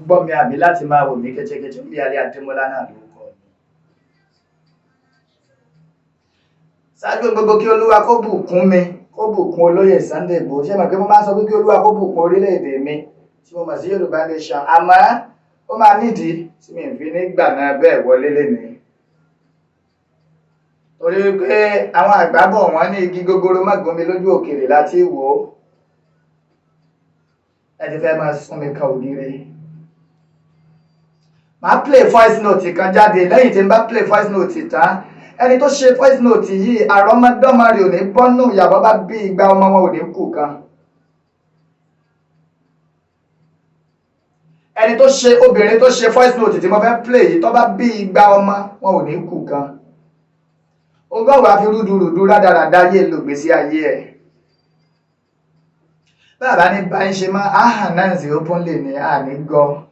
Gbọ́ mi àbí láti máa wò mí kẹ́chẹ́kẹ́chẹ́ bí alẹ́ Adémọ́lá náà ló kọ́ mi. Ṣáájú gbogbo, kí Olúwa kó bùkún mi, kó bùkún olóyè Sunday Igboho. Ṣé mọ̀ pé mo máa ń sọ pé kí Olúwa kó bùkún orílẹ̀-èdè mi tí mo mọ̀ sí Yorùbá Nation, àmọ́ ó máa nídìí tí mi fi ní gbà náà bẹ́ẹ̀ wọlé lénìí. Torí pé àwọn àgbà bọ̀, wọ́n ní igi gogoro má gún mi lójú, òkèèrè láti wò ó. Ẹ ti fẹ́ máa sún mi kan ògiri. Màá play voice note kan jáde. Lẹ́yìn tí n bá play voice note tán, ẹni tó ṣe voice note yìí, àrọ́mọdọ́mọ rẹ̀ ò ní bọ́nú ìyàbọ̀ bá bí igba ọmọ wọn ò ní kù kan. Ẹni tó ṣe, obìnrin tó ṣe voice note tí mo fẹ́ play yìí, tó bá bí igba ọmọ wọn ò ní kù kan. Ogún wàá fi rúdurùdu rádaràda yé lògbèsí ayé ẹ̀. Bàbá ní bá ń ṣe máa áhàn náà sí openly ní àní gọ,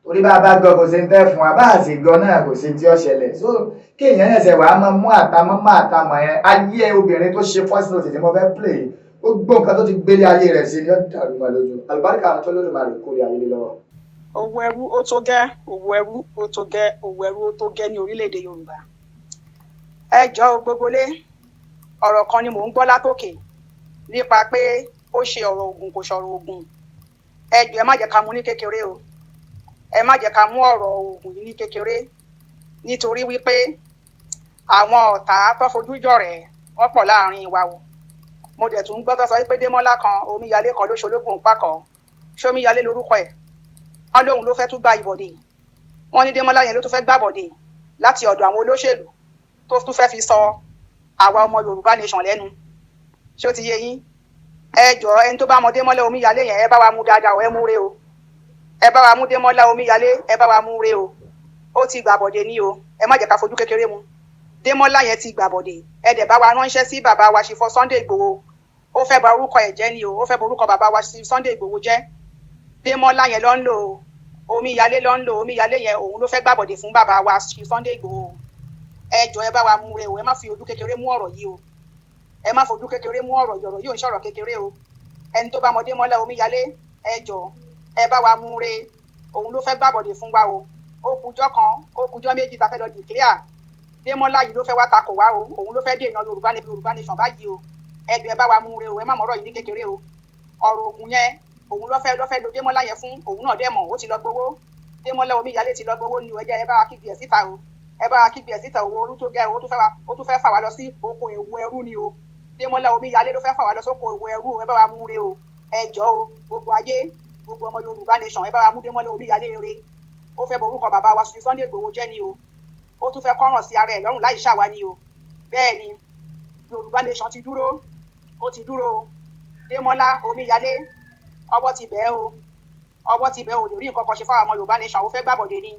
torí bá a bá gọ, kò sí ń tẹ́ fún wa, bá a sì gọ náà, kò sí tí ó ṣẹlẹ̀. So kéèyàn ẹsẹ̀ wàá máa mú àtàmọ́ mọ́ àtàmọ́ yẹn, ayé obìnrin tó ṣe voice note tí mo fẹ́ play, gbogbo nǹkan tó ti gbélé ayé rẹ̀ sí ni ó dàrú mọ́ lójú. Àlùbáríkà àwọn tó lódùmarè kórè ayé lé lọ́wọ́. Owó ẹrú ó tó gẹ́, owó ẹrú ó tó gẹ́, owó ẹrú ó tó gẹ́ ní orílẹ̀-èdè Yorùbá. Ẹ jọ̀ọ́, gbogbo lé, ọ̀rọ̀ kan ni mò ń gbọ́ látòkè nípa pé ó ṣe ọ̀rọ̀ ogun, kò ṣọ̀rọ̀ ogun. Ẹ jọ̀ọ́, ẹ má jẹ́ ká mú ní kékeré o. Ẹ má jẹ́ ká mú ọ̀rọ̀ ogun yìí ní kékeré, nítorí wípé àwọn ọ̀tá tó fojú jọ̀rẹ́ wọ́n pọ̀ láàrin wa o. Mo dẹ̀ tún gbọ́ tó sọ pé Démọ́lá kan, Omíyalé kan ló ṣológun pákọ̀. Ṣómíyalé lórúkọ ẹ̀? Wọ́n lóun ló fẹ́ tún gba ìbọ̀dè. Wọ́n ní Démọ́lá yẹn ló tún fẹ́ gbàbọ̀dè láti ọ̀dọ̀ àwọn olóṣèlú, tó tún fẹ́ fi sọ àwa ọmọ Yorùbá Nation lẹ́nu. Ṣé ó ti yé yín? Ẹ jọ̀ọ́, ẹni tó bá mọ Démọ́lá Omíyalé yẹn, ẹ bá wa mú dáadáa o, ẹ mú re o. Ẹ bá wa mú Démọ́lá Omíyalé, ẹ bá wa mú re o. Ó ti gbàbọ̀dè ní o. Ẹ má jẹ́ ká fojú kékeré mu. Démọ́lá yẹn ti gbàbọ̀dè. Ẹ dẹ̀ bá wa ránṣẹ́ sí bàbá wa Chief Sunday Igboho. Ó fẹ́ bà orúkọ ẹ̀ jẹ́ ni o. Ó fẹ́ bà orúkọ bàbá wa Chief Sunday Igboho jẹ́. Démọ́lá yẹn ló ń lò ó, Omíyalé ló ń lò. Omíyalé yẹn, òun ló fẹ́ gbàbọ̀dè fún bàbá wa Chief Sunday Igboho. Ẹ jọ̀ọ́, ẹ bá wa mú re o. Ẹ má fi ojú kékeré mú ọ̀rọ̀ yìí o. Ẹ má fojú kékeré mú ọ̀rọ̀ yìí. Ọ̀rọ̀ yìí ò ń ṣọ̀rọ̀ kékeré o. Ẹni tó bá mọ Démọ́lá Omíyalé, ẹ jọ̀ọ́, ẹ bá wa mú re. Òun ló fẹ́ gbàbọ̀dè fún wa o. Ó kújọ́ kan, ó kújọ́ 2 tá fẹ́ lọ declare. Démọ́lá yìí ló fẹ́ wá takò wá o. Òun ló fẹ́ dènà Yorùbá ní Yorùbá Nation báyìí o. Ẹ jọ̀ọ́, ẹ bá wa mú re o. Ẹ má mọ̀rọ̀ yìí ní kékeré o. Ọ̀rọ̀ ògùn yẹn, òun ló fẹ́ lo Démọ́lá yẹn fún. Òun náà dẹ̀ mọ̀, ó ti lọ gbowó. Démọ́lá Omíyalé ti lọ gbowó ni o. Ẹ jẹ́ ẹ bá wa kígbe ẹ̀ síta o. Ẹ bá wa kígbe ẹ̀ síta. Owó orú tó gẹ́, owó tó fẹ́ wa, ó tún fẹ́ fà wá lọ sí oko èwo ẹrú ni o. Démọ́lá Omíyalé ló fẹ́ fà wá lọ sóko èwo ẹrú. Ẹ bá wa mú re o. Ẹ jọ̀ọ́ o, gbogbo ayé, gbogbo ọmọ Yorùbá Nation, ẹ bá wa mú Démọ́lá Omíyalé re. Ó fẹ́ borúkọ bàbá wa Sunday Igboho jẹ́ ni o. Ó tún fẹ́ kọ́ràn sí ara ẹ̀ lọ́rùn láì ṣàwa ni o. Bẹ́ẹ̀ ni, Yorùbá Nation ti dúró, ó ti dúró o. Démọ́lá Omíyalé, ọwọ́ ti bẹ́ẹ̀ o, ọwọ́ ti bẹ́ẹ̀ o. Lè rí nǹkan kan ṣe fáwọn ọmọ Yorùbá Nation. Ó fẹ́ gbàbọ̀dé ni,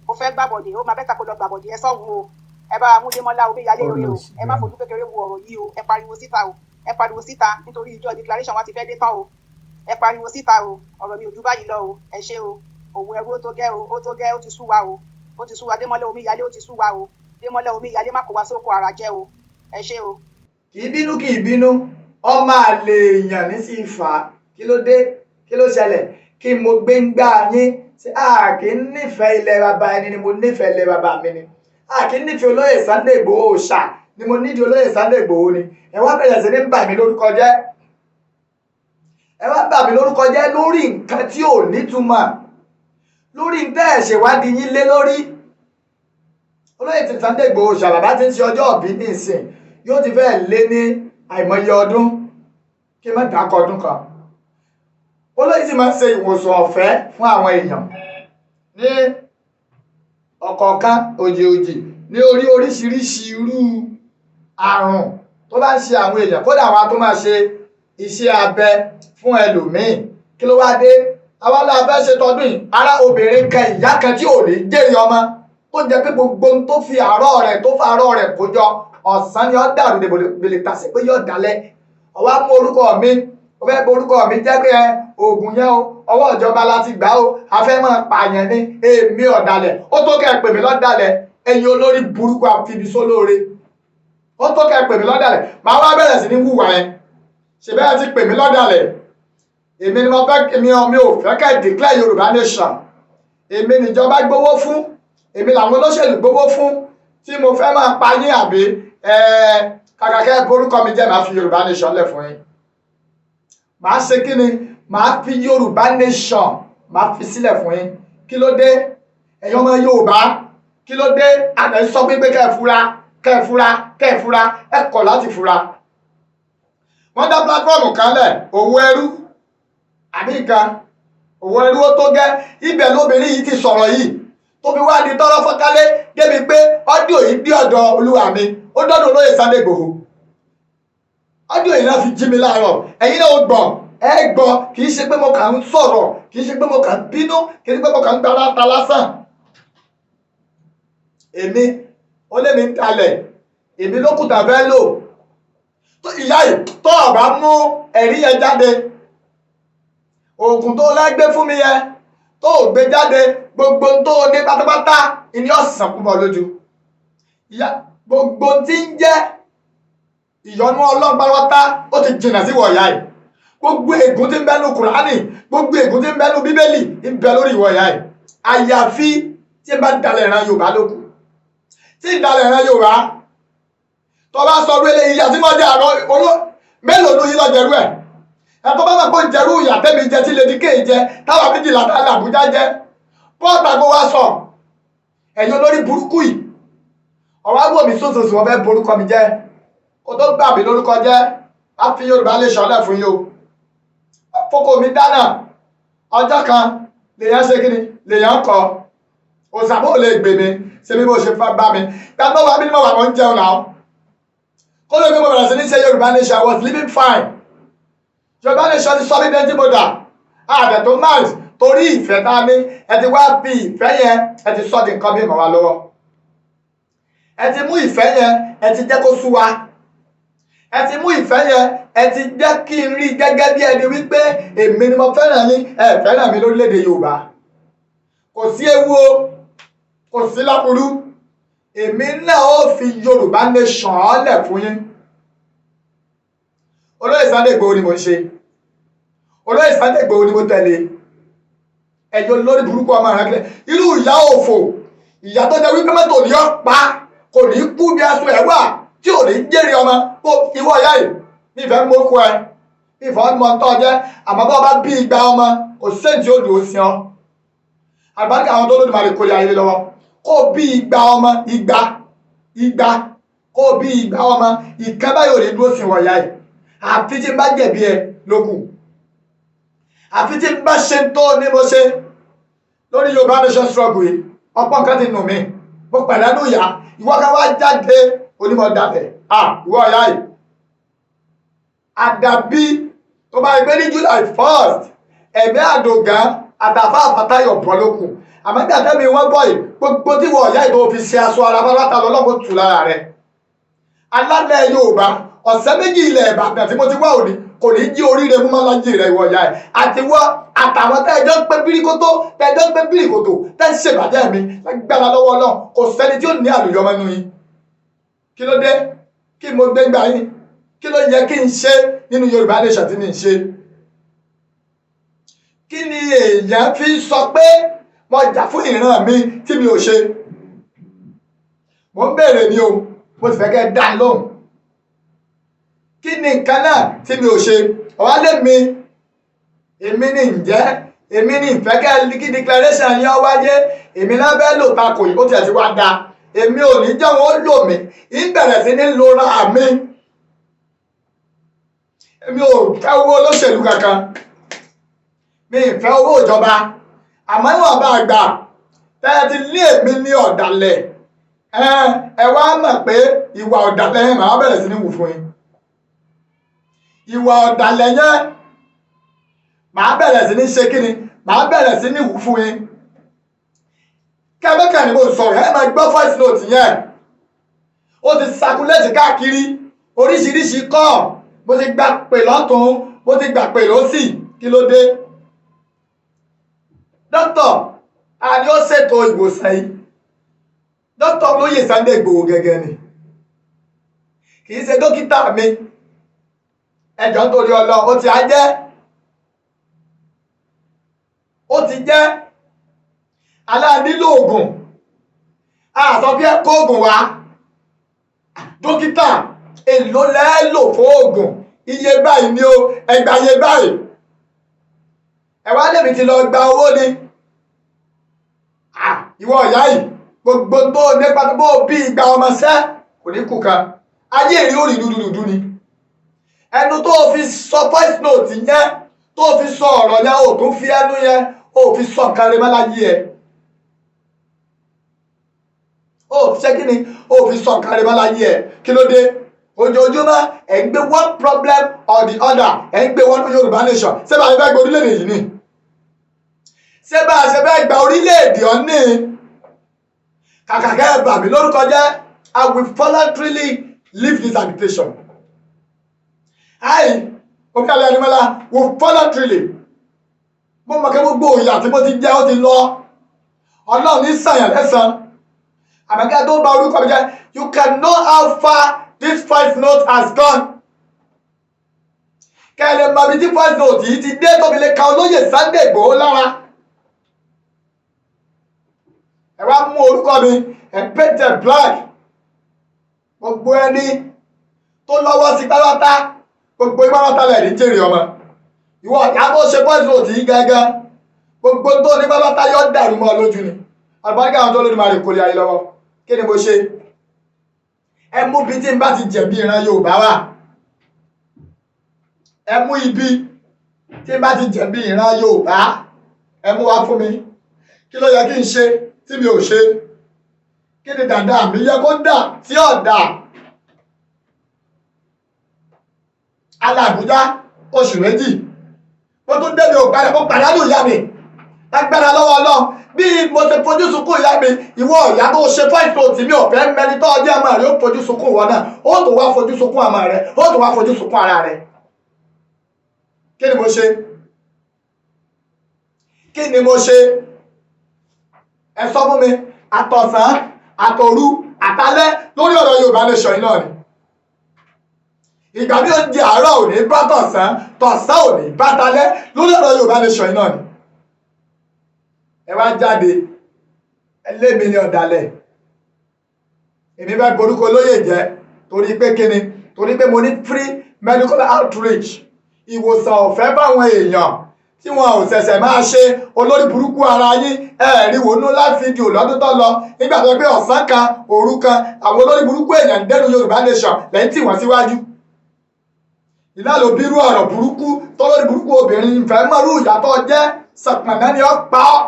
ó fẹ́ gbàbọ̀dé. Ó máa better kó lọ gbàbọ̀dé ẹ sọ́hun o. Ẹ bá wa mú Démọ́lá Omíyalé rí o. Ẹ má fojú kékeré wo ọ̀rọ̀ yìí o. Ẹ pariwo síta o. Ẹ pariwo síta, nítorí ìjọ declaration wa ti fẹ́ dé tán o. Ẹ pariwo síta o. Ọ̀rọ̀ mi ò ju báyìí lọ o. Ẹ ṣé o. Òwò ẹrú, ó tó gẹ́ o. Ó tó gẹ́, ó ti sú wa o. Ó ti sú wa. Démọ́lá Omíyalé, ó ti sú wa o. Démọ́lá Omíyalé, má kó wa sóko ara jẹ́ o. Ẹ ṣé o. Kì í bínú, kì í bínú. Ọmọ àlè èèyàn ní sí fà á. Kí ló dé? Kí ló ṣẹlẹ̀? Kí mo gbé ń gbá yín ṣé? A kì í nífẹ̀ẹ́ ilẹ̀ bàbá ẹni ni mo nífẹ̀ẹ́ ilẹ̀ bàbá mi ni. A kì í nífẹ̀ẹ́ olóyè Sunday Igboho ṣà ni mo nídìí olóyè Sunday Igboho ni. Ẹ wá bẹ̀rẹ̀ sí ní bà mí lórúkọ jẹ́. Ẹ wá bà mí lórúkọ jẹ́ lórí nǹkan tí ò nítumọ̀, lórí tẹ́ ẹ̀ ṣèwádìí yín lé lórí. Olóyè tí Sunday Igboho ṣà, bàbá tí ń ṣe ọjọ́ ìbí nísìn, yóò ti fẹ́ lé ní àìmọye ọdún, kí n má dákọ̀ ọdún kan. Olóyè sì máa ń ṣe ìwòsàn ọ̀fẹ́ fún àwọn èèyàn ní ọ̀kọ̀ọ̀kan òjì òjì ní orí oríṣiríṣi irú àrùn tó bá ń ṣe àwọn èèyàn. Kódà àwọn tó máa ṣe iṣẹ́ abẹ fún ẹlòmíì. Kí ló wá dé àwa la fẹ́ ṣe tọdún yìí? Ará obìnrin kan, ìyá kan tí ò ní jèrè ọmọ, tó jẹ́ pé gbogbo ohun tó fi àárọ̀ rẹ̀, tó fa àárọ̀ rẹ̀ kó jọ, ọ̀sán ni ó dàrú dèbòlè tàṣí pé yóò dalẹ̀. Ọwọ́ á mú orúkọ mi, ó fẹ́ bọ orúkọ mi jẹ́ pé ẹ oògùn yẹn o, ọwọ́ ìjọba la ti gbà o, a fẹ́ máa pààyàn ní. Èmi ọ̀dàlẹ̀? Ó tó kẹ́ ẹ pè mí lọ́dàlẹ̀. Ẹ̀yin olórí burúkú àfibisólóore, ó tó kẹ́ ẹ pè mí lọ́dàlẹ̀. Màá wá bẹ̀rẹ̀ sí ní hùwà yẹn. Ṣèbẹ́ ẹ ti pè mí lọ́dàlẹ̀. Èmi ni mo fẹ́, èmi mi ò fẹ́ kẹ́ declare Yorùbá nation. Èmi níjọba gbowó fún, èmi làwọn olóṣèlú gbowó fún tí mo fẹ́ máa pa yín, àbí kàkà kẹ́ borúkọ mi jẹ́, màá fi Yorùbá nation lẹ̀ fún yín. Màá ṣe kí ni? Màá fi Yorùbá nation, màá fi sílẹ̀ fún yín. Kí ló dé, ẹ̀yin ọmọ Yorùbá? Kí ló dé? Àná sọ pé kẹ́ ẹ fura, kẹ́ ẹ fura, kẹ́ ẹ fura, ẹ kọ̀ láti fura. Wọ́n dá platform kan lẹ̀, Òwò Ẹrú àbí nǹkan, Òwò Ẹrú ó tó gẹ́. Ibẹ̀ lóbìnrin yìí ti sọ̀rọ̀ yìí tó fi wá di tọ́rọ́ fọ́nkálé, débi pé audio yìí dé ọ̀dọ̀ olúwa mi, ó dọ́dọ̀ olóyè Sunday Igboho. Audio yìí náà fi jí mi láàárọ̀. Ẹ̀yin náà ó gbọ́, ẹ gbọ́. Kì í ṣe pé mo kàn ń sọ̀rọ̀, kì í ṣe pé mo kàn ń bínú, kì í ṣe pé mo kàn ń gbára ta lásán. Èmi ó lé mi ń talẹ̀, èmi ló kùtà fẹ́ lò. Ìyá yìí, tó o bá mú ẹ̀rí yẹn jáde, oògùn tó lágbé fún mi yẹn, tó o gbé jáde, gbogbo tó o ní pátápátá ìní ọ̀sán kú mọ́ lójú. Ìyá, gbogbo tí ń jẹ́ ìyọ́nú Ọlọ́run pátápátá, ó ti jìnnà sí ìwọ ìyá yìí. Gbogbo ègún tí ń bẹ́nu Kùránì, gbogbo ègún tí ń bẹ́nu Bíbélì ń bẹ lórí ìwọ ìyá yìí, àyàfi tí ń bá dalẹ̀ ìran Yorùbá lókù. Tí ń dalẹ̀ ìran Yorùbá, tó bá sọ wílé ìyá tí mo jẹ àrọ oló mélòó ló yí lọ jẹrú ẹ. Ẹ tó bá máa kó jẹrú ìyá tẹ́mi jẹ, tí Lady K jẹ, táwa méjìlá tá l'Àbújá jẹ, bọ́ọ̀tà kó wá sọ. Ẹ̀yin olórí burúkú yìí, ọ̀rọ̀ agbó mi sóṣooṣù, wọn fẹ́ borúkọ mi jẹ́. Kó tó gbà mí lórúkọ jẹ́, á fi Yorùbá lè ṣọlẹ̀ fún yín o. Fọkọ mi dáná ọjọ́ kan lèèyàn ṣe kí ni lèèyàn kọ òṣàbò lè gbè mí ṣe bí mo ṣe fẹ́ bá mi gbàgbọ́ wa bí mo wà, mọ́ ń jẹun náà. Kó ló gbé mo bẹ̀rẹ̀ sí ní ṣe Yorùbá nation, I was living fine. Yorùbá nation ti sọ mí dẹ́ntì mo dà àbẹ̀ tó miles torí ìfẹ́ tá a ní. Ẹ ti wá fi ìfẹ́ yẹn, ẹ ti sọ di nǹkan bí mọ̀ wá lọ́wọ́. Ẹ ti mú ìfẹ́ yẹn, ẹ ti jẹ́ kó sú wa. Ẹ ti mú ìfẹ́ yẹn, ẹ ti jẹ́ kí n rí gẹ́gẹ́ bí ẹni wípé èmi ni mo fẹ́ràn yín, ẹ fẹ́ràn mi. Lórílẹ̀‐èdè Yorùbá, kò sí ewu o, kò sí láburú. Èmi náà ó fi Yorùbá nation lẹ̀ fún yín. Olóyè Sunday Igboho ni mo ń ṣe, olóyè Sunday Igboho ni mo tẹ̀lé. Ẹ̀yọ́ lórí burúkú ọmọ rẹ̀ kílẹ̀, irú ìyá òfò, ìyá tó jẹ́ wípé mọ́tò ní ọ́ pa, kò ní kú bí aṣọ ẹ̀ wà, tí ò ní jèrè ọmọ kó. Ìwọ ìyá yìí, mi ìfẹ́ mú kú ẹ, mi ìfẹ́ mọ tọ́ jẹ́, àmọ́ bá ọba bí igba ọmọ, kò sẹ́ǹtì ó dùn ó sí ọ. Àbáríkà àwọn tó lódùmarè kò lè ayé lọ́wọ́, kó bí igba ọmọ, igba igba, kó bí igba ọmọ, ìkan báyìí ò ní dúró sí ìwọ ìyá yìí. Àfi tí n bá jẹ̀bi ẹ lókù, àfi tí n bá ṣe tó ní mo ṣe lórí Yorùbá nation struggle yìí. Ọ̀pọ̀ nǹkan ti nù mí, mo pàdánù ìyá. Ìwọ kan wá jáde onímọ̀ dàbẹ̀. Ah, ìwọ ìyá yìí, àdàbí tó bá gbé ní July 1st, ẹ̀mí àdògán àtàfà àfàtàyọ̀ bọ́ lókun. Àmọ́ bí àtẹ́mi wọ́n bọ̀ yìí, gbogbo tí wọ́n ìyá yìí tó fi ṣe aṣọ ara pátápátá lọ́lọ́mọ tù lára rẹ̀. Alálẹ̀ Yorùbá, ọ̀sẹ̀ méjì ilẹ̀ Ìbàdàn tí mo ti wá òní kò ní jí oríire mú mọ́lájì rẹ̀. Ìwọ ìyá ẹ̀ àti wọ́ àtàwọn tẹ́ẹ̀jọ́ ń pé bíríkótó, tẹ́ẹ̀jọ́ ń pé bíríkótó, tẹ́ ń ṣèbàjẹ́ mi lágbára lọ́wọ́ náà, kò sẹ́ni tí ó ní àlùyọ mọ́nú yín. Kí ló dé? Kí mo gbé gbà yín? Kí ló yẹ kí n ṣe nínú Yorùbá nation tí mi ń ṣe? Kí ni èèyàn fi sọ pé mo jà fún ìran mi tí mi ò ṣe? Mo ń béèrè ni o, mo sì fẹ́ kẹ́ ẹ dá lóhùn. Kí ni nǹkan náà tí mi ò ṣe? Ọ̀wá lé mi, èmi ní ǹjẹ́ èmi ní ìfẹ́ kẹ́ kí declaration yẹn ó wáyé. Èmi náà fẹ́ lò takò yìí, ó tiẹ̀ ti wá da. Èmi ò ní jẹ́ wọn ó lò mí, ń bẹ̀rẹ̀ sí ní lora mi. Èmi ò fẹ́ owó olóṣèlú kankan, mi ì fẹ́ owó ìjọba, àmọ́ ìwọ̀n bá gbà tẹ́ ẹ ti ní èmi ní ọ̀dàlẹ̀, ẹ wá mọ̀ pé ìwà ọ̀dàlẹ̀ yẹn, màá bẹ̀rẹ̀ sí ní wù fún yín. Ìwà ọ̀dàlẹ̀ yẹn, màá bẹ̀rẹ̀ sí ní ṣe kíni, màá bẹ̀rẹ̀ sí ní wù fún yín. Kẹ́míkà ni mo sọ̀rọ̀, ẹ máa gbọ́ voice note yẹn, ó ti circulate káàkiri oríṣiríṣi kọ́. Mo ti gbà pè lọ́tún, mo ti gbà pè lọ́sì. Kí ló dé? Dókítà àní ó ṣètò ìwòsàn yìí, dókítà olóyè Sunday Igboho gẹ́gẹ́ ni, kì í ṣe dókítà mi. Ẹjọ́ nítorí Ọlọ́run, ó ti á jẹ́ Ó ti jẹ́ aláànílò oògùn. Àsọ bí ẹ kó oògùn wá, dókítà, èló lẹ́ lò fún oògùn? Iye báyìí ni o, ẹgbà iye báyìí. Ẹ wá lèmi ti lọ gba owó ni. Ìwọ ìyá yìí, gbogbo tó nípa bó bí igba ọmọ sẹ́ kò ní kù kan, ayé rí ó rí dúdúdúdú ni. Ẹnu tó fi sọ voice note yẹn, tó fi sọ ọ̀rọ̀ yẹn, ò tún fi ẹnu yẹn, ò fi sọ nǹkan rẹ mọ́ láyé ẹ. Ó ṣé kí ni ó fi sọ nǹkan rẹ mọ́ láyé ẹ? Kí ló dé? Ojoojúmọ́ ẹ̀ ń gbé one problem or the other, ẹ̀ ń gbé wọnú Yorùbá nation. Ṣé bá a ṣe fẹ́ gba orílẹ̀-èdè yìí ni? Ṣé bá a ṣe fẹ́ gba orílẹ̀-èdè ọ̀ní? Kàkà kẹ́ ẹ bà mí lórúkọ jẹ́, I will voluntarily leave this agitation. I, Omíyalé Adémọ́lá, will voluntarily. Mo mọ̀ kí gbogbo ìyà tí mo ti jẹ́, ó ti lọ. Ọlọ́run ní sàyàn lẹ́sàn. Àmọ́kẹ́ tó bà orúkọ mi jẹ́, you can know how far this voice note has gone. Kẹ́ ẹ lè mọ ibi tí voice note yìí ti dé tó fi lè ka olóyè Sunday Igboho lára. Ẹ wá mú orúkọ mi, ẹ paint it black. Gbogbo ẹni tó lọ́wọ́ sí pátápátá, gbogbo ìpátá lẹ̀ ní jèrè ọmọ. Ìwọ ìyá tó ṣe voice note yìí gángan, gbogbo tó ní pátápátá yọ dàrú mọ́ ọ lójú ni. Àlùbáríkà àwọn tó lórí máa rè kólé ayé lọ́wọ́. Kí ni mo ṣe? Ẹ mú bí tí n bá ti jẹ̀bi ìran Yorùbá wà. Ẹ mú ibi tí n bá ti jẹ̀bi ìran Yorùbá, ẹ mú wá fún mi. Kí ló yẹ kí n ṣe tí mi ò ṣe? Kí ni dàda mi yẹ kó dà tí ò dà? Alàbújá oṣù 2, mo tún débi ò padà, mo pàdánù ìyá mi. Lágbára lọ́wọ́ Ọlọ́run, bí mo ṣe fojú sunkún ìyá mi, ìwọ ìyá tó ṣe voice note mi, ò fẹ́ mẹni tó ọjọ́ ọmọ rẹ ó fojú sunkún. Ìwọ náà ó tó wá fojú sunkún ọmọ rẹ, ó tó wá fojú sunkún ara rẹ. Kí ni mo ṣe? Kí ni mo ṣe? Ẹ sọ fún mi. Àtọ̀sán, àtòru, àtalẹ́, lórí ọ̀rọ̀ Yorùbá nation yìí náà ni. Ìgbà mi ò ń jẹ àárọ̀ ò ní bá tọ̀sán, tọ̀sán ò ní bá talẹ́, lórí ọ̀rọ̀ Yorùbá nation yìí náà ni. Ẹ wá jáde, ẹ lé mi ní ọ̀dàlẹ̀. Èmi fẹ́ borúkọ olóyè jẹ́ torí pé kíni? Torí pé mo ní free medical outreach, ìwòsàn ọ̀fẹ́ báwọn èèyàn tí wọn ò ṣẹ̀ṣẹ̀ máa ṣe. Olórí burúkú ara yín, ẹ̀ẹ́rí wònú live video lọ́dún tó lọ, nígbà tó pé ọ̀sán kan òru kan, àwọn olórí burúkú èèyàn ń dẹnu Yorùbá nation lẹ́yìn tí wọ́n síwájú. Ìlà ló bírú ọ̀rọ̀ burúkú tó lórí burúkú obìnrin ìfẹ́ mọ́rú ìyàtọ̀ jẹ́ sàpàná ni ó pa ọ́.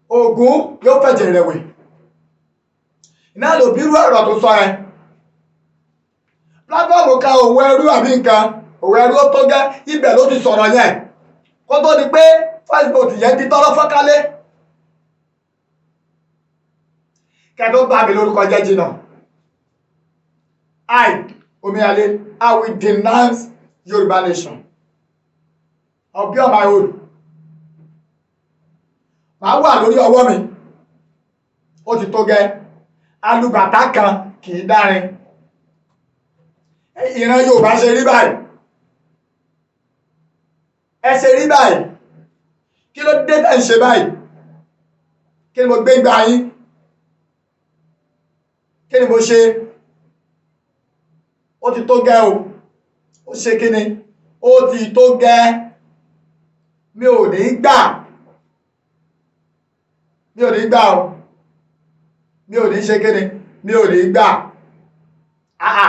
Ògún yóò fẹ̀jẹ̀ rẹ̀wẹ̀. Iná ló bírú ọ̀rọ̀ tó sọ yẹn. Platform kan, òwò ẹrú àbí nǹkan, òwò ẹrú ó tó gẹ́, ibẹ̀ ló ti sọ̀rọ̀ yẹn kó tó di pé Facebook yẹn di tọ́rọ́ fọ́nkálé. Kẹ́ tó bá mi lórúkọ jẹ́ jìnnà. I, Omíyalé, I will denounce Yorùbá nation. I'll be on my own. Màá wà lórí ọwọ́ mi. Ó ti tó gẹ́. Alùbàtà kan kì í dárin. Ìran Yorùbá ṣe rí báyìí, ẹ ṣe rí báyìí. Kí ló dé tẹ̀ ń ṣe báyìí? Kí ni mo gbé gbá yín? Kí ni mo ṣe? Ó ti tó gẹ́ o. Ó ṣe kí ni? Ó ti tó gẹ́. Mi ò ní gbà, mi ò ní gbà o. Mi ò ní ṣe kí ni? Mi ò ní gbà. Àà,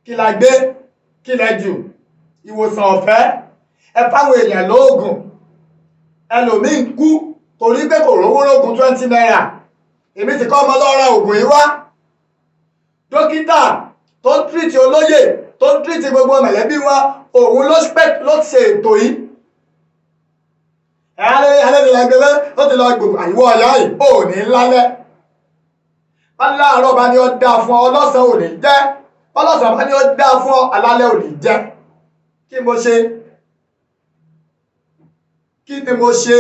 kí la gbé? Kí lẹ jù? Ìwòsàn ọ̀fẹ́, ẹ fáwọn èèyàn lóògùn, ẹlòmíín kú torí pé kò rówó rógùn ₦20. Èmi ti kọ́ ọmọ lọ́ra ògùn yìí wá. Dókítà tó ń treat olóyè, tó ń treat gbogbo mẹ̀lẹ́bí wa, òun ló ló ṣe ètò yìí. Ẹ alẹ́ ti lọ gbẹgbẹ́, ó ti lọ gbogbo àìwọ́ ọ̀yá yìí ò ní lálẹ́. Bá láàárọ̀ bá ní ó dáa fún ọ, ọlọ́sàn ò ní jẹ́. Ọlọ́sàn bá ní ó dáa fún ọ, alálẹ́ ò ní jẹ́. Kí mo ṣe? Kí ni mo ṣe?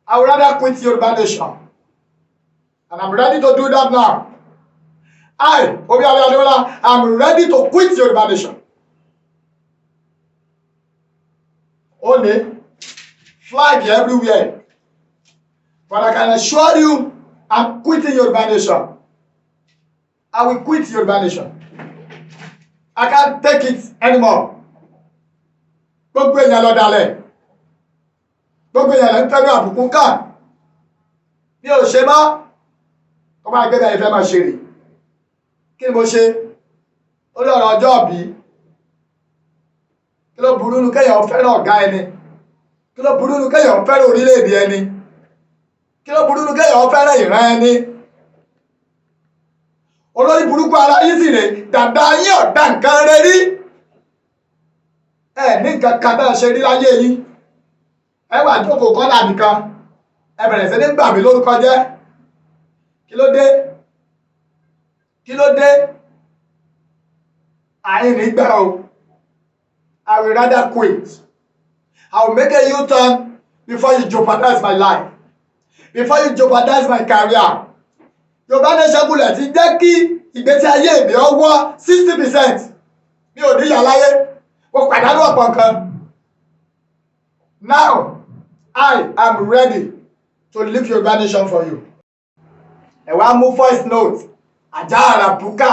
I would rather quit Yorùbá nation and I'm ready to do that now. I, Omíyalé Adémọ́lá, I'm ready to quit Yorùbá nation. Ó ní flag everywhere, but I can assure you, I'm quitting Yorùbá nation. I will quit Yorùbá nation. I can't take it anymore. Gbogbo èèyàn lọ dalẹ̀, gbogbo èèyàn lọ ń fẹ́ràn àbùkù kàn. Mi ò ṣe mọ́. Tó bá gbé bẹ́ẹ̀ fẹ́ máa ṣe rè, kí ni mo ṣe? Ó ní ọ̀rọ̀ ọjọ́ ìbí. Kí ló burú nu kéèyàn fẹ́ràn ọ̀gá ẹni? Kí ló burú nu kéèyàn fẹ́ràn orílẹ̀-èdè ẹni? Kí ló burú nu kéèyàn fẹ́ràn ìran ẹni? Olórí burúkú ara yín sì rè, dàda yín ọ̀dà nǹkan rẹ rí. Ẹ ní nǹkan kan náà ṣe rí láyé yín. Ẹ wà jókòó kọ́là nìkan, ẹ bẹ̀rẹ̀ sí ní bà mí lórúkọ jẹ́. Kí ló dé? Kí ló dé? Àyìn nígbà o. I will rather quit. I will make a U-turn before you jeopardize my life, before you jeopardize my career. Yorùbá nation kulẹ̀ ti jẹ́ kí ìgbésí ayé mi ọwọ́ 60%. Mi ò níyà láyé, mo pàdánù ọ̀pọ̀ nǹkan. Now I am ready to leave Yorùbá nation for you. Ẹ wá mú voice note àjà àràbùkà,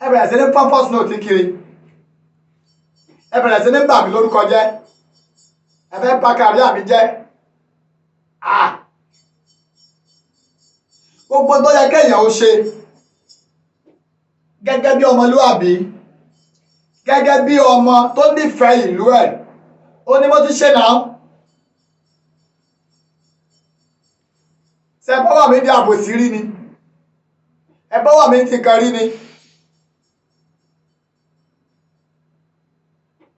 ẹ bẹ̀rẹ̀ sí ní fọ́n voice note kiri, ẹ bẹ̀rẹ̀ sí ní bà mí lórúkọ jẹ́, ẹ fẹ́ bà career mi jẹ́. Ah, gbogbo tó yẹ kéèyàn ó ṣe gẹ́gẹ́ bí ọmọlúàbí, gẹ́gẹ́ bí ọmọ tó nífẹ̀ẹ́ ìlú ẹ̀, ó ní mo ti ṣe náà. Ṣe bọ́wọ́ mi di àbòsí rí ni? Ẹ bọ́wọ́ mi ti kan rí ni?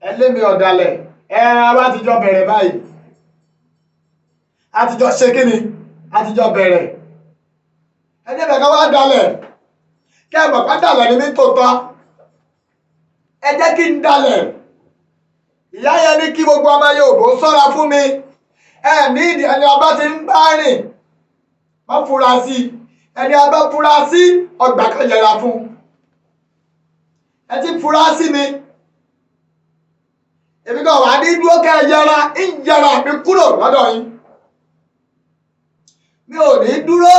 Ẹ lé mi ọ̀dàlẹ̀. Ẹ wá ti jọ bẹ̀rẹ̀ báyìí, a ti jọ ṣe kí ni, a ti jọ bẹ̀rẹ̀. Ẹ jẹ́ bẹ̀rẹ̀ ká wá dalẹ̀, kí ẹ mọ̀ ká dalẹ̀ ní mi tó tọ́. Ẹ jẹ́ kí n dalẹ̀. Ìyá yẹn ní kí gbogbo ọmọ Yorùbá ó ṣọ́ra fún mi. Ẹ ní ìdí ẹni ọba ti ń bá rìn má fura sí ẹni ọba fura sí ọgbà kan yẹra fún. Ẹ ti fura sí mi, èmi kan wà ní dúró kẹ́ ẹ yẹra, ń yẹra mi kúrò lọ́dọ̀ yín. Mi ò ní dúró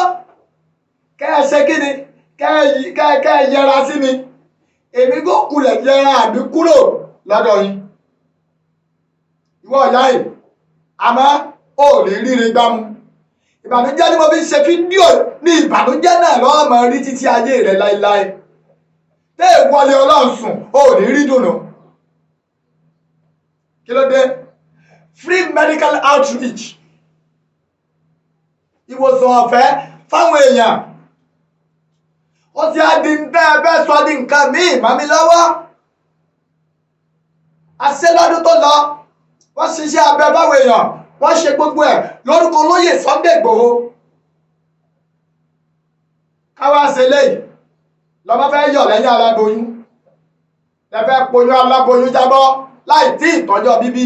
kẹ́ ẹ ṣe kí ni, kẹ́ ẹ yẹra sí mi. Èmi kò kulẹ̀ yẹra mi kúrò lọ́dọ̀ yín. Ìwọ ìyá yìí, àmọ́ ò ní ríre gbámú. Ìbànújẹ́ ni mo fi ṣe fídíò ní ìbànújẹ́ náà lọ́wọ́ máa rí títí ayé rẹ láéláé. Tẹ́ ẹ̀ wọlé Ọlọ́run sùn, ò ní rí dùnú. Kí ló dé? Free medical outreach, ìwòsàn ọ̀fẹ́ fáwọn èèyàn, ó ti á di ń tẹ́ ẹ bẹ́ẹ̀ sọ di nǹkan míì mọ́ mi lọ́wọ́. Àṣẹ lọ́dún tó lọ, wọ́n ṣiṣẹ́ abẹ fáwọn èèyàn, wọ́n ṣe gbogbo ẹ̀ lórúkọ olóyè Sunday Igboho. Káwá ṣe léyìí lọ́mọ fẹ́ yọ̀ lẹ́yìn aláboyún, lẹ́fẹ́ poyún aláboyún jábọ́ láì tí ìtọ́jọ́ bíbí.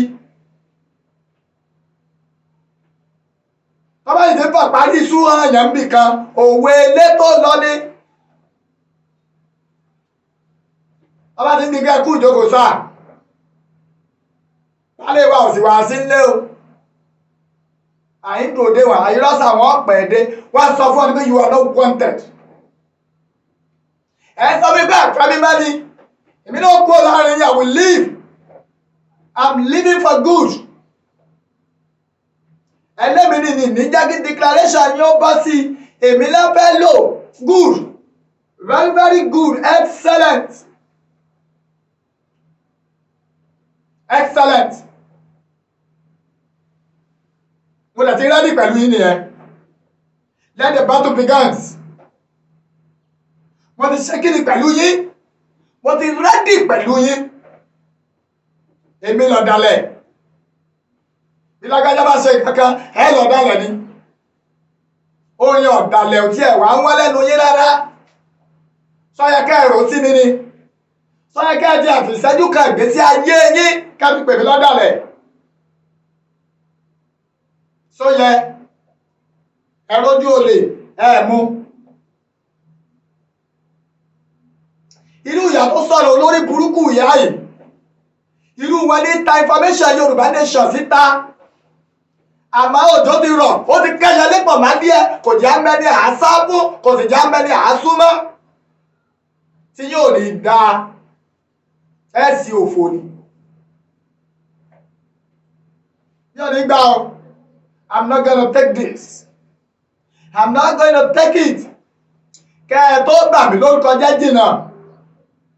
Tọ́ba yìí ti ń fà parí iṣu hàn yẹn bì kan, òwe ilé tó lọ ní. Tọ́ba ti ń di kẹ́ kú ìjókòó sáà, baálé wa ò sì wá sí nílé o. Àyín dòde wà, àyírọ́sà wọn pẹ̀ dé, wọ́n sọ fún ọ ní pé you are not wanted. Ẹ sọ mi pé àfẹ́ mi mẹ́ni, èmi náà kú láàrin yín. I will leave. I'm leaving for good. Ẹlẹ́mi ni ní jẹ́ kí declaration yín ó bọ́ sí i. Èmi náà fẹ́ lò. Good, very very good, excellent, excellent. Mo lè ti ready pẹ̀lú yín nìyẹn. Let the battle begins. Mo ti ṣe kíni pẹ̀lú yín, mo ti ready pẹ̀lú yín. Èmi lọ dalẹ̀. Bí lágbájá bá ṣe kankan, ẹ lọ dalẹ̀ ni. Orin ọ̀dàlẹ̀ ò tiẹ̀ wá ń wọ́n lẹ́nu yín rárá. Sọ́yẹ kẹ́ ẹ̀rọ sí mi ni, sọ́yẹ kẹ́ ẹ ti àfìsẹ́jú kan ìgbésí ayé yín ká fi pè mí lọ́dàlẹ̀. Sọ́yẹ ẹ rójú olè ẹ mú. Irú ìyá tó sọ̀rọ̀ olórí burúkú ìyá yìí, Irú wọn ní ta information Yorùbá Nation síta. Àmọ́ òjò ti rọ̀, ó ti kẹ́yẹ lépọ̀ má díẹ̀, kò jẹ́ mẹ́ni àásáfún, kò sì jẹ́ mẹ́ni àásúmọ́. Tí yóò ní dáa, ẹ̀ sì òfò ni. Yóò ní gbà o. I'm not gonna take this. I'm not gonna take it. Kẹ́ ẹ tó bà mí lórúkọ jẹ́ jìnnà.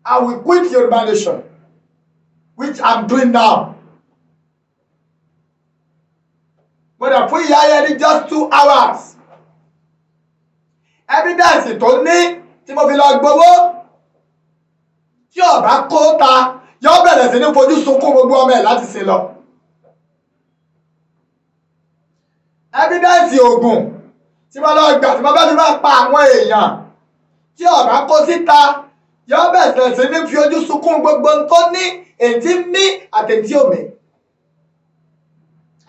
I will quit Yorùbá Nation, which I'm doing now. Mo dẹ̀ fún ìyá yẹn ní just 2 hours. Evidence tó ní tí mo fi lọ gbowó, tí ọba kó ta, yóò bẹ̀rẹ̀ sí ní fojú sunkún gbogbo ọmọ ẹ̀ láti sin lọ. Evidence oògùn tí mo lọ gbà tí mo bá fi máa pa àwọn èèyàn, tí ọba kó síta, yóò bẹ̀rẹ̀ sí ní fi ojú sunkún gbogbo tó ní, èyí tí mí àti èyí tí ò mí.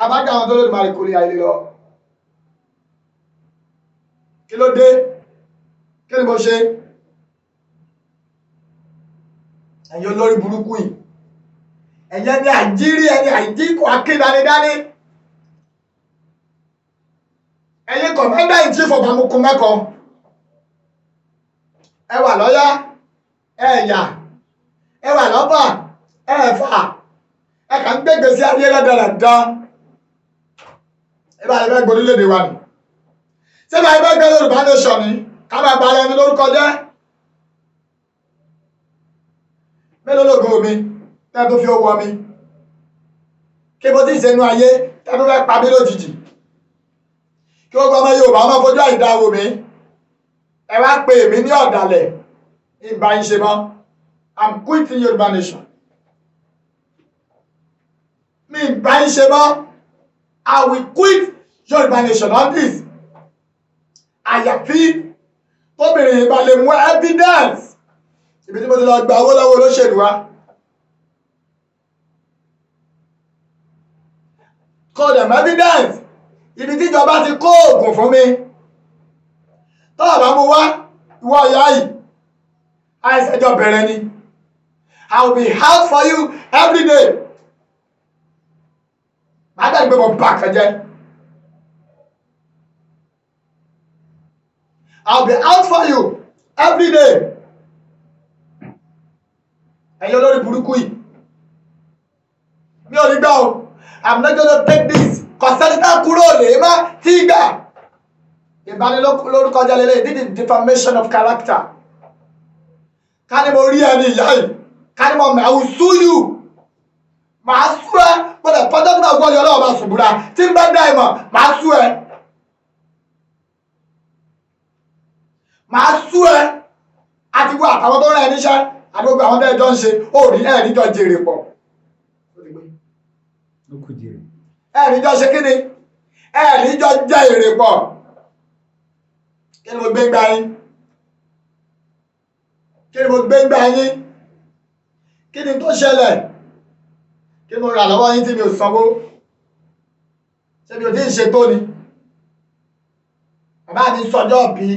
Abájá àwọn tó lóde máa rí kórè ayé lọ. Kí ló dé? Kí ni mo ṣe? Ẹ̀yin olórí burúkú yìí, ẹ̀yin ẹni àìjírí, ẹni àìjíkò akédanidání, ẹ̀yin commander in chief of Amukun mẹ́kọ, ẹ wà lọ́yá, ẹ yà, ẹ wà lọ́fà, ẹ fà, ẹ kàn ń gbégbé sí ayé lọ́dọọdọ. Ẹ bá yẹ fẹ́ gborílẹ̀-èdè wa ni, ṣé bá yẹ fẹ́ gbé Yorùbá Nation ni, ká máa ba ara ẹni lórúkọ jẹ́? Mélòó lògo mi tẹ́ tó fi owó mi kí mo ti ṣe inú ayé tẹ́ tó fẹ́ pa mí lójijì, kí gbogbo ọmọ Yorùbá máa fojú àìdá wò mí? Ẹ wá pè mí ní ọ̀dàlẹ̀, ìbá yín ṣe mọ́. I'm quitting Yorùbá Nation. Mi ìbá yín ṣe mọ́. I will quit Yorùbá Nation on this. Àyàfi tóbìnrin yìí bá lè mú evidence ibi tí mo ti lọ gba owó lọ́wọ́ olóṣèlú wa. Kó dẹ̀ mú evidence ibi tíjọba ti kó oògùn fún mi. Tọ́wọ́ bá mú wá, ìwọ ìyá yìí, àìsàn jọ bẹ̀rẹ̀ ni. I will be out for you every day. Màá dàgbé mo bà kan jẹ́. I will be out for you every day. Ẹ̀yin olórí burúkú yìí, mi ò ní gbà o. I'm not gonna take this. Kọ̀sẹ́ńtà kúrò lè má tí gbà. Ìbanilórúkọ jẹ́ lélẹ̀. This is defamation of character. Ká ní mo rí ẹni ìyá yìí, ká ní mo mọ̀, I will sue you. Màá sú ẹ. Gbọ́dọ̀ fọjọ́ tí màá gbọ́ ọyọ ọlọ́wọ́ máa sùn búra tí n bá dá ìmọ̀, màá sú ẹ. Màá sú ẹ àti gbọ́ àtàwọn tó rán ẹ níṣẹ́ àti gbogbo àwọn tẹ́ ẹ jọ ń ṣe, ó rí ẹ níjọ jèrè pọ̀. Ẹ níjọ ṣe kí ni? Ẹ níjọ jẹ èrè pọ̀. Kí ni mo gbé gbá yín? Kí ni mo gbé gbá yín? Kí ni tó ṣẹlẹ̀? Kí ni mo rà lọ́wọ́ yín tí mi ò sanwó? Ṣé mi ò tí ì ṣe tó ni? Bàbá mi sọjọ́ bí,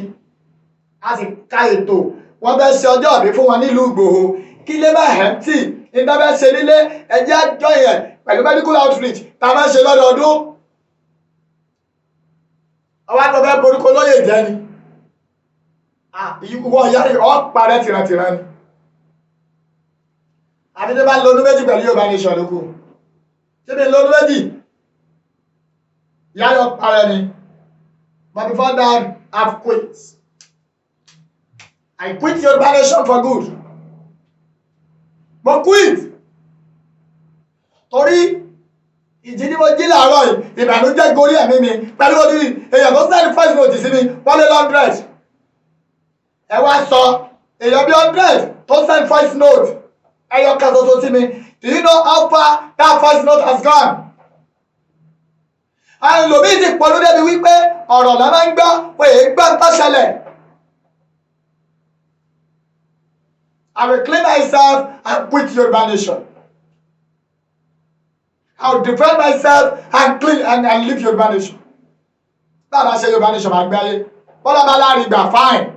a sì ka ètò, wọ́n fẹ́ ṣe ọjọ́ ìbí fún wọn nílùú Ìgbòho. Kí lè má empty ní bá fẹ́ ṣe nílé, ẹjẹ́ àjọ yẹn pẹ̀lú medical outreach tá a máa ń ṣe lọ́dọọdún. Ọwọ́ àti ọbẹ̀ borúkọ lóye jẹ́ ni. Ìwọ ìyá rẹ̀ ọ́ parẹ́ tìrantìran ni. Àti tí bá ń lo ọdún méjì pẹ̀lú Yorùbá Nation ló kù. Ṣé mi lo ọdún méjì? Ìyá rẹ̀ ọ́ parẹ́ ni. But before that, I've quit. I quit Yorùbá Nation for good. Mo quit. Torí ìjí ni mo jí làárọ̀ yìí, ìbànújẹ́ gorí ẹ̀mí mi pẹ̀lú odidi èèyàn tó send voice note sí mi, wọ́n lé 100. Ẹ wá sọ èèyàn bí 100 tó send voice note ẹyọ kan ṣoṣo sí mi. Do you know how far that voice note has gone? Àwọn ẹlòmíì ti pọ̀ lóde bí wípé ọ̀rọ̀ lọ́ máa ń gbọ́ pé èé gbọ́ ń tó ṣẹlẹ̀. I will clean myself and quit Yorùbá Nation. I will defend myself and clean and leave Yorùbá Nation. Báwa ṣe Yorùbá Nation máa gbé ayé. Bọ́lá bá láàrin gbà fine.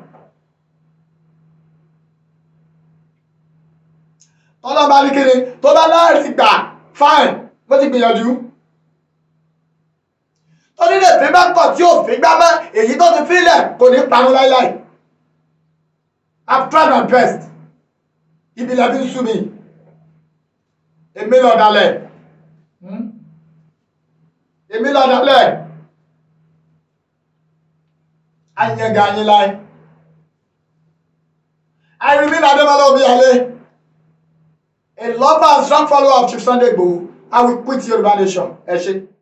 Tọ́lọ́ bá ní kíni tó bá láàrin gbà, fine, mo ti gbìyànjú. Torí lè fi bá kọ̀ tí ò fi gbá mọ́, èyí tó ti fílẹ̀ kò ní parun láíláí. I've tried my best. Ibi lẹ́bí ń sú mi. Èmi lọ̀dàlẹ̀, Èmi lọ̀dàlẹ̀. Ayẹ̀gà yín láì. I remain Ademola Omiyale, a lover and strong follower of Chief Sunday Igboho. I will quit Yoruba Nation. Ẹ ṣé.